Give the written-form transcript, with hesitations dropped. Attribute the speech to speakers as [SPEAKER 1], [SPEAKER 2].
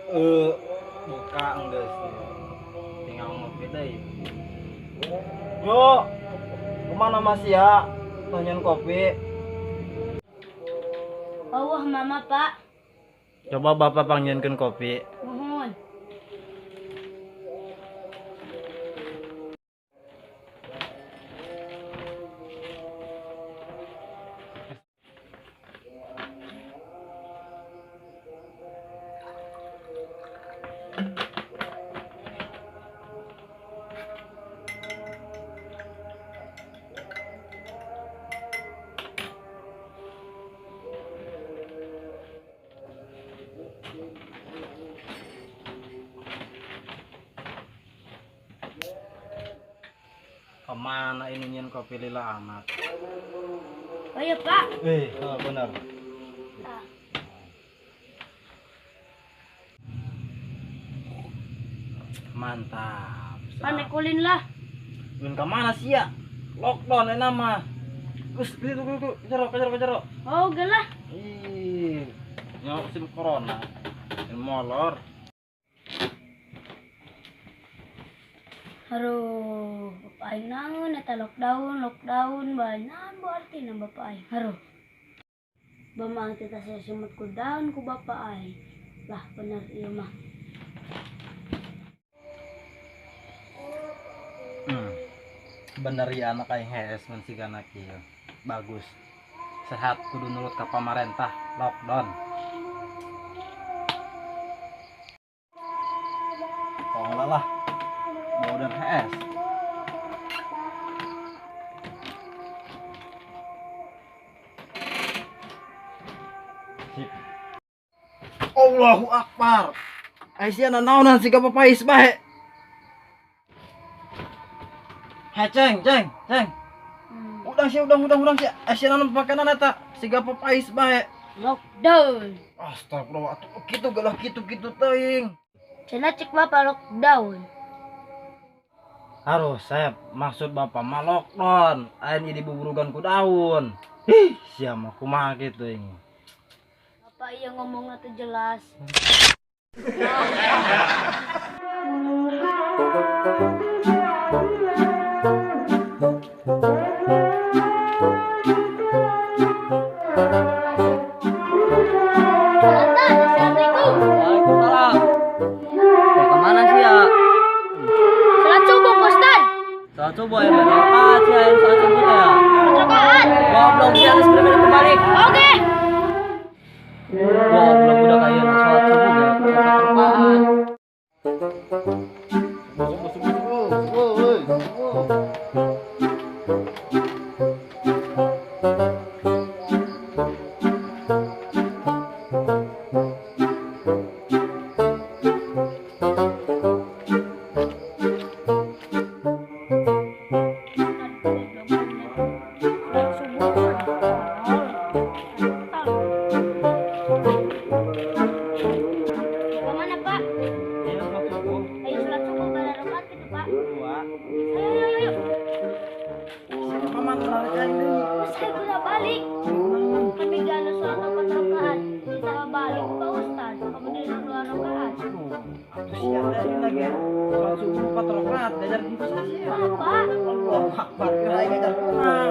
[SPEAKER 1] Buka geus. Tinggal ngopi deui. Yo, kemana Mas ya? Tanyain kopi.
[SPEAKER 2] Oh, mama Pak.
[SPEAKER 1] Coba Bapak panggilkan kopi.
[SPEAKER 2] Mohon.
[SPEAKER 1] Kemana ini nyen kopi lila amat?
[SPEAKER 2] Oh iya Pak.
[SPEAKER 1] Benar.
[SPEAKER 2] Ah.
[SPEAKER 1] Mantap.
[SPEAKER 2] Panek kulin lah.
[SPEAKER 1] Ulin kemana sih ya? Lockdown enak mah. Terus itu kejero.
[SPEAKER 2] Oh gelah.
[SPEAKER 1] Ih, nyok sim corona. Molor.
[SPEAKER 2] Aduh, bapak aing naon eta lockdown bae naon bu artina bapak aing. Aduh. Bamang teh tas sumut ku daun ku bapak aing. Lah bener ieu mah.
[SPEAKER 1] Bener ya anak aing hees mun sigana kieu. Bagus. Sehat kudu nurut ka pamarentah lockdown. Tong lah. Mau dan HS. Sip. Allahu Akbar. Aisyah nanaonan siga papais bae. He ceng. Udang sih, udang sih. Aisyah naon pakanan eta siga papais bae.
[SPEAKER 2] Lockdown.
[SPEAKER 1] Astagfirullah, atuh kitu gelah kitu teuing.
[SPEAKER 2] Cenah cek bapak lockdown.
[SPEAKER 1] Harus saya maksud bapak mah lockdown, aing dibuburugan ku daun. Ih, sia mah kumaha kitu ini.
[SPEAKER 2] Bapak iya ngomongna teu jelas. Assalamualaikum.
[SPEAKER 3] Waalaikumsalam. Mau kemana sih ya?
[SPEAKER 2] Salat subuh, Ustaz.
[SPEAKER 3] Salat subuh ya, berapa sih ya salat subuh ya?
[SPEAKER 2] Rakaat.
[SPEAKER 3] Goblok sih harus bener kebalik.
[SPEAKER 2] Oke.
[SPEAKER 3] Goblok udah kayak salat subuh ya, rakaat.
[SPEAKER 1] Subuh.
[SPEAKER 2] Kemana Pak?
[SPEAKER 1] Iya, salat subuh.
[SPEAKER 2] Ayo salat subuh berapa rakaat gitu Pak?
[SPEAKER 1] 2.
[SPEAKER 2] Ayo.
[SPEAKER 1] Mama tarik aing deui.
[SPEAKER 2] Saya udah balik. Kami gak ada sholat 4 rakaat. Kita balik Pak Ustaz. Kemudian 2 rakaat.
[SPEAKER 1] Atuh sia dari lagi ya. Salat subuh 4 rakaat diajar di sia.
[SPEAKER 2] Bapak.
[SPEAKER 1] Allahu Akbar, kira aing ngajar kumaha.